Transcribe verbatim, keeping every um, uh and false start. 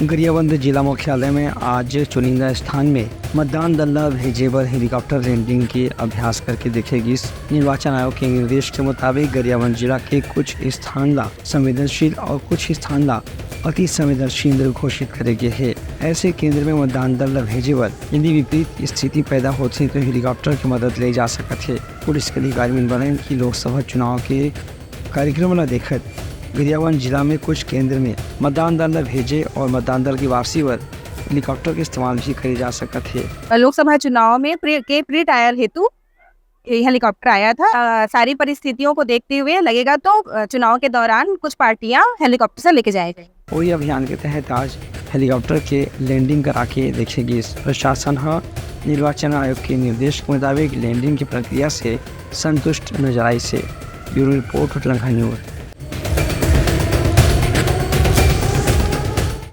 गरियाबंद जिला मुख्यालय में आज चुनिंदा स्थान में मतदान दल ला भेजे बर हेलीकॉप्टर लैंडिंग के अभ्यास करके देखे गिस। निर्वाचन आयोग के निर्देश के मुताबिक गरियाबंद जिला के कुछ स्थान ला संवेदनशील और कुछ स्थान ला अति संवेदनशील घोषित करे गे हे। ऐसे केंद्र में मतदान दल ला भेजे बर यदि विपरीत स्थिति पैदा होथे तो हेलीकॉप्टर के मदद ले जा सकत हे। पुलिस के अधिकारी मन बताइन कि लोकसभा चुनाव के कार्यक्रम ला देखत गरियाबंद जिला में कुछ केंद्र में मतदान दल ला भेजे और मतदान दल की वापसी बर हेलीकॉप्टर के इस्तेमाल भी करे जा सकत हे। लोकसभा चुनाव में प्री, के प्री ट्रायल हेतु ये हेलीकॉप्टर आया था। अ, सारी परिस्थितियों को देखते हुए लगेगा तो, अ, चुनाव के दौरान कुछ पार्टियां हेलीकॉप्टर से लेके जाए गए। वही अभियान के तहत आज हेलीकॉप्टर के लैंडिंग करा के देखे गिस। प्रशासन ह निर्वाचन आयोग के निर्देश के मुताबिक लैंडिंग की प्रक्रिया से संतुष्ट नजर आइस हे। Bureau report, Utlangha news.